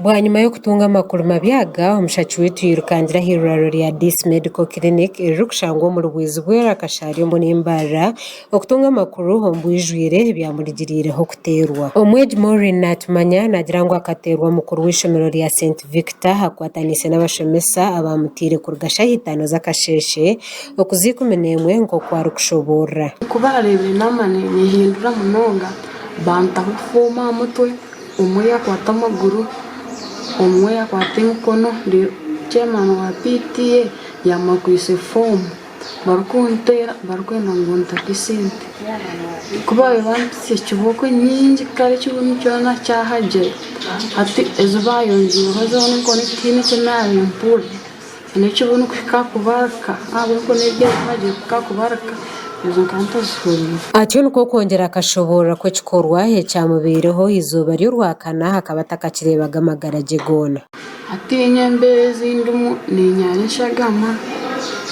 Bwanyima y'okutunga amakuru mabi aga, omushaki waitu yairukangira ah'eirwariro rya Dis Medical Clinic eririkushangwa omuri Bwizibwera Kashari omuri Mbarara okutunga amakuru omu bwijwire ebyamurugiriireho kuteerwa. Omwegi Maureen Natumanya naagira ngu akateerwa mukuru w'eishomero rya St Victor akwataniise n'abashomesa abaamutaire kuruga shaaha itaano z'akasheeshe okuza 11 nk'oku arikushoboorora. Ku baareebire naaba ninyehindura munonga, bantaho foomu aha mutwe, omwe yaakwata amaguru, omwe yaakwata emikono, reero chairman wa PTA yaaba akwaitse foomu barikunteera barikwenda ngu ntake esente. Ku baabaire bampitsya kibooko nyingi kare ekibunu kyona kyahagire, hati ezi baayongyeireho zoona emikono tihaine eki naabaire mpurira. N'ekibunu kuhika aha kubarika, ahabw'emikono egi ehagire kuhika aha kubarika, ezo nkaba ntazihuriire. Atyo nikwo kwongyera akashoboorora ku ekikorwa ekyamubaireho eizooba ry'Orwakana akaba atakakireebaga amagara gye goona. Hatiinya embeera ezi ndimu niinyara eshagama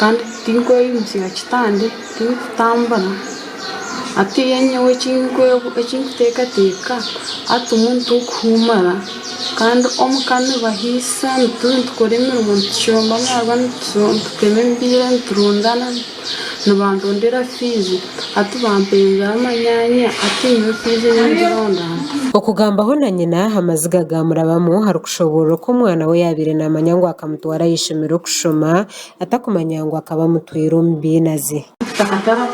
kandi tinkweyimutsya kitande, tinkutambura. Hatiiya nyowe eki nkuteekateeka hati omuntu w'okuhuumura kandi omuka nibahaisa nitukora emirimo nitushomba amaarwa nitutema emipiira niturundana nibandondera fiizi hati bampenzire amanyaanya hati nyowe fiizi ningironda nta? Okugambaho na nyina amaziga gaamurabamu arikushoboorora oku omwana we yaabaire naamanya ngu akamutwara aha ishomero kushoma atakumanya ngu akaba amutwire omu biinazi. Mfite akatara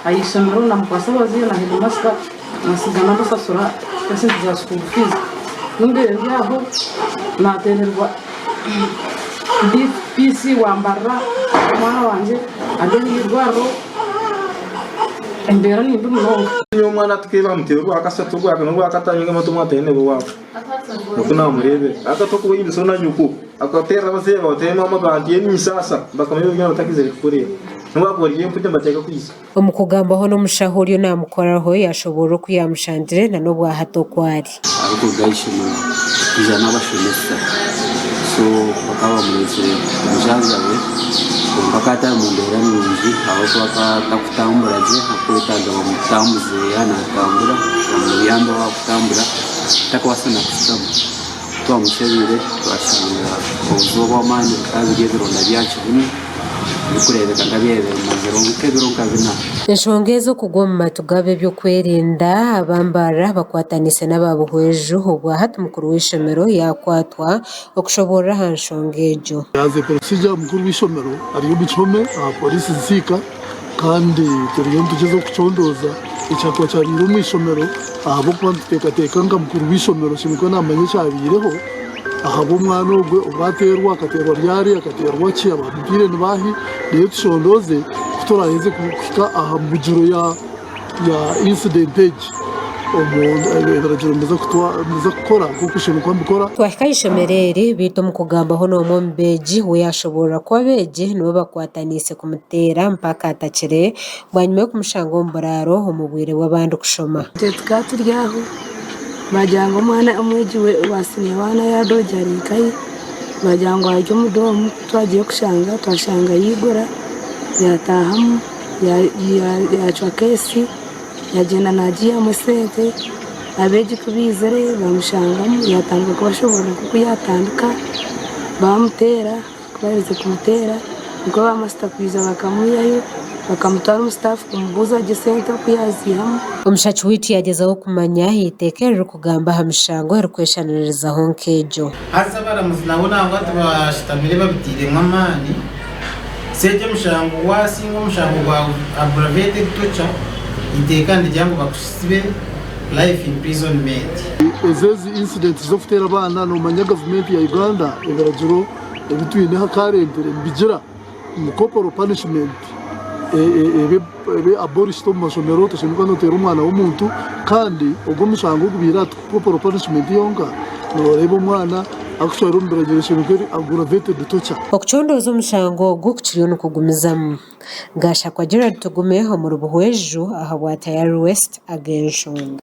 aha ishomero namukwasa abazaire na heedimasita nasiga nabasasura esente za school fees numbiire ndi aho natererwa DPC wa Mbarara omwana wangye ari omu irwariro embeera nimbi munonga. Nyowe omwana tukeeba bamuteera orwakashatu orwakana orwakataano ninga omwana taine owaabo. Nikwo naamureebire. Akata okuba oine so na nyoko, akateerera abazaire baawe oteere maama bangye ninsaasa bakamanya ebi byona batakiizire kukureeba. Nobu waakuba ori empumi nibateeka kwija. Omu kugambaho n'omushaho oriyo naamukoraho yaashoboorora oku yaamushangiire na n'obwahati oku ari. Arikuruga aha ishomero kwija n'abashomesa so bakaba bamureetsire kumujanjaba kwonka akaba atari mu mbeera nungi ahabw'okuba akaba atarikutambura gye arikwetaaga bamutambuze yaaba naatambura bamuyambe aha kutambura tarikubaasa na kushutama. Twamushebeire twashanga obuzibu obw'amaani bikaba biri ebironda bya kibunu birikureebeka nk'ebyaba bimazireho nk'ebiro nka bina. Enshonga ezi okugwa omu matu g'ab'eby'okwerinda aba Mbarara bakwataniise n'aba Buhweju obwa hati mukuru w'eishomero yaakwatwa okushoboorora aha nshonga egyo. As a procedure mukuru w'eishomero ari omu kihome aha poliisi Nsiika kandi turiyo nitugyezaho kucondooza ekyakuba kyabaire omu ishomero ahabw'okuba nituteekateeka nka mukuru w'eishomero ashemereire kuba naamanya ekyabaireho ahabw'omwana ogwe obu ateerwa, akateerwa ryari, akateerwa ki, abamuteire ni baahi reero tucondooze ku turaaheze kuhika aha mbugiro ya ya incident egi ebiragiro nibiza kukora nk'oku nshemereire kuba mbikora. Twahika aha ishomero eri beitu omu kugambaho n'omwe omu beegi we yashoboorora ku abeegi nibo bakwataniise kumuteera mpaka atakire bwanyima y'okumushanga omu buraaro omu bwire bw'abandi kushoma. Itwe tukaba turi aho bagira ngu omwana omwegi wa siniya waana yaadoja ari nkahi bagira ngu ari omu doomu ku twagiire kushanga twashanga yaigura yaataahamu. Yaacwa keesi yaagyenda naagiihamu esente, abeegi ku baizire baamushangamu yaatandika kubashoboorora nk'oku yaatandika, baamuteera, ku baaherize kumuteera nikwo baamasita kwija bakamwihayo bakamutwara omu sitaafu kumubuuza gye esente oku yaaziihamu. Omushaki waitu yaagyezaho kumanya eiteeka eririkugamba aha mishango erikweshanirizaho nk'egyo. Haza abaramuzi nabo nangwa tibashutamire babiteiremu amaani. Seegi omushango wasinga omushango gwa aggravated torture, eiteeka nirigira ngu bakusibe life imprisonment. Ezi ezi incidents z'okuteera abaana nomanya gavumenti ya Uganda ebiragiro ebi twine aha currently nibigira ngu corporal punishment ebe ebe abolished omu mashomero toshemereire kuba noteera omwana w'omuntu kandi ogwo omushango ogubaire aha ti corporal punishment yonka noreeba omwana akutwara omu biragiro eshemereire kuba eri aggravated torture. Okucondooza omushango ogu kukiriyo nikugumizamu. Gashakwa Gerald Tugume omuri Buhweju ahabwa Tayari West ag'enshonga.